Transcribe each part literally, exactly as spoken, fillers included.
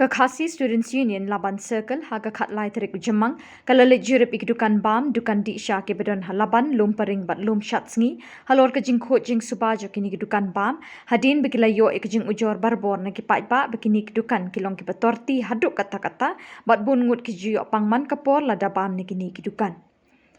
Ka Khasi Students Union Laban Circle ha ka khatlai tarik u Jymmang ka la leit jurip ïa ki dukan bam, dukan dih sha kiba don ha Laban, Lum Paring bad Lum Shatsngi halor ka jingkhuid jingsuba jong kine ki dukan bam, hadien ba ki la ïoh ïa ka jingujor barabor na ki paidbah ba kine ki dukan ki long kiba torti haduh katta katta bad bun ngut ki ju ïoh pang man ka por lada bam na kine ki dukan.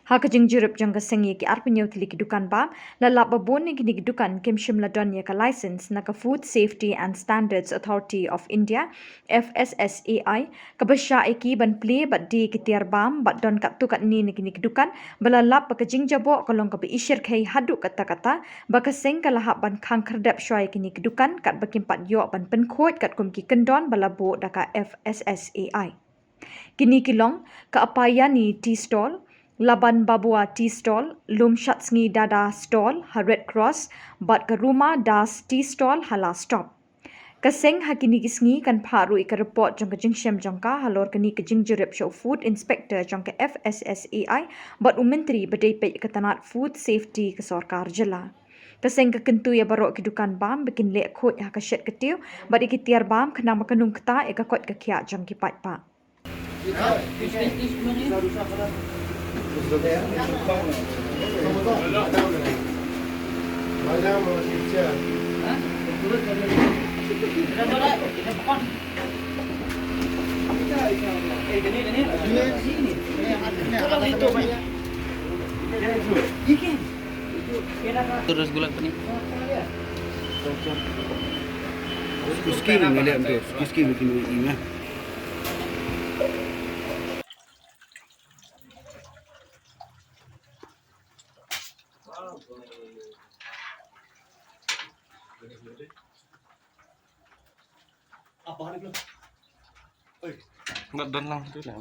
Ha ka jingjurip jong ka seng ïa ki arphew hynñiew tylli ki dukan bam, la lap ba bun na kine ki dukan kim shym la don ïa ka license na ka Food Safety and Standards Authority of India, F S S A I, kaba shah ïa ki ban plie bad die ki tiar bam bad don katto katne na kine ki dukan ba la lap ba ka jingjaboh ka long kaba ishyrkhei haduh katta katta ba ka seng ka la hap ban khang khyrdep shuwa ïa kine ki dukan katba kim pat ïoh ban pynkhuid katkum ki kyndon ba la buh da ka F S S A I. Kine ki long ka Apayani Tea Stall, Laban Babua Tea Stall, Lum Shatsngi Dada Stall ha Red Cross bad ka Ruma Das Tea Stall ha La Stop. Ka seng ha kine ki sngi kan phah ruh ïa ka report jong ka jingshem jong ka halor kane ka jingjurip sha u Food Inspector jong ka F S S A I bad u Myntri ba dei peit ïa ka tnat Food Safety ka sorkar jylla. Ka seng ka kyntu ïa baroh ki dukan bam ba kin leh khuid ha ka shet ka tiew bad ïa ki tiar bam khnang ba kan ym ktah ïa ka koit ka khiah jong ki paidbah. Terus gula apa nih? Skin ni lihat tu, skin ni kena ini. Ngat dalang tu lah.